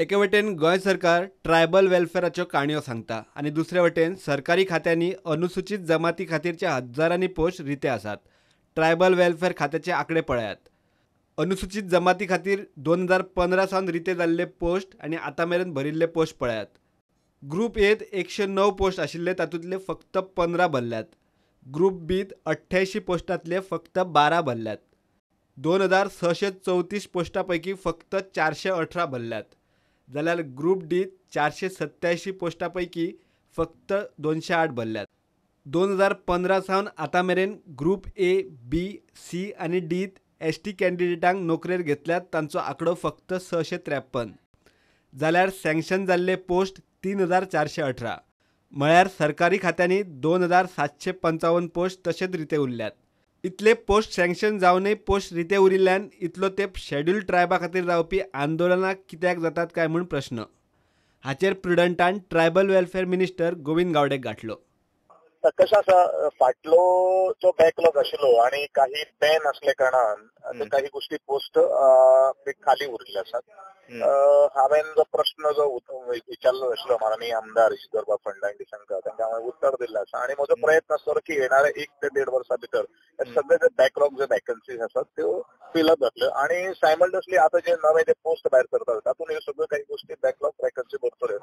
एके वटेन गोंय सरकार ट्रायबल वेलफेअराच्यो काणयो सांगता आनी दुसरे वटेन सरकारी खात्यांनी अनुसूचित जमाती खातीरचे हजारांनी पोस्ट रिते आसात. ट्रायबल वेलफेअर खात्याचे आंकडे पळयात. अनुसूचित जमाती खातीर 2015 सावन रिते जाल्ले पोस्ट आनी आतां मेरेन भरिल्ले पोस्ट पळयात. ग्रुप एत 109 पोस्ट आशिल्ले, तातूंतले फक्त 15 भरल्यात. ग्रुप बीत 88 पोस्टांतले फक्त 12 भरल्यात. 2634 पोस्टां पैकी फक्त 418 भरल्यात. जाल्यार ग्रुप डीत 487 पोस्टां पैकी फक्त 208 भरल्यात. 2015 सावन आतां मेरेन ग्रुप ए, बी, सी आनी डीत एसटी कॅन्डिडेटांक नोकरेर घेतल्यात तांचो आंकडो फक्त 653, जाल्यार सँक्शन जाल्ले पोस्ट 3418. म्हळ्यार सरकारी खात्यांनी 2755 पोस्ट तशेंच रिते उरल्यात. इतले पोस्ट सँक्शन जावनय पोस्ट रिते उरिल्ल्यान इतलो तेंप शेड्यूल ट्रायबा खातीर जावपी आंदोलनां कित्याक जातात काय म्हूण प्रश्न. हाचेर प्रुडंटान ट्रायबल वेलफेअर मिनिस्टर गोविंद गावडेक गांठलो. कशें आसा, फाटलो जो बॅकलॉग आशिल्लो आनी काही बॅन आसल्या कारणान काही गोष्टी पोस्ट खाली उरिल्ले आसात. हांवें जो प्रश्न जो विचारलो आशिल्लो माननीय आमदार इजिदोरबाब फर्नांडीस हांकां, तांकां हांवें उत्तर दिल्लें आसा आनी म्हजो प्रयत्न आसतलो की येणाऱ्या 1 ते 1.5 वर्सां भितर सगळे जे बॅकलॉग जे वॅकन्सीज आसात त्यो फिलअप जातल्यो आनी सायमल्टेनियसली आतां जे नवे जे पोस्ट भायर सरतात तातूंत ह्यो सगळ्यो काही गोष्टी बॅकलॉग वॅकन्सी भरतल्यो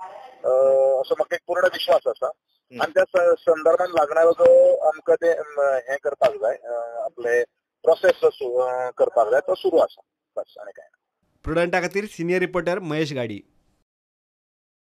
असो म्हाका एक पूर्ण विश्वास आसा. आनी त्या संदर्भान लागणारो जो आमकां ते हें करपाक जाय, आपले प्रोसेस करपाक जाय तो सुरू आसा. बस आनी कांय ना. प्रुडंटा खातीर सिनियर रिपोर्टर महेश गाडी.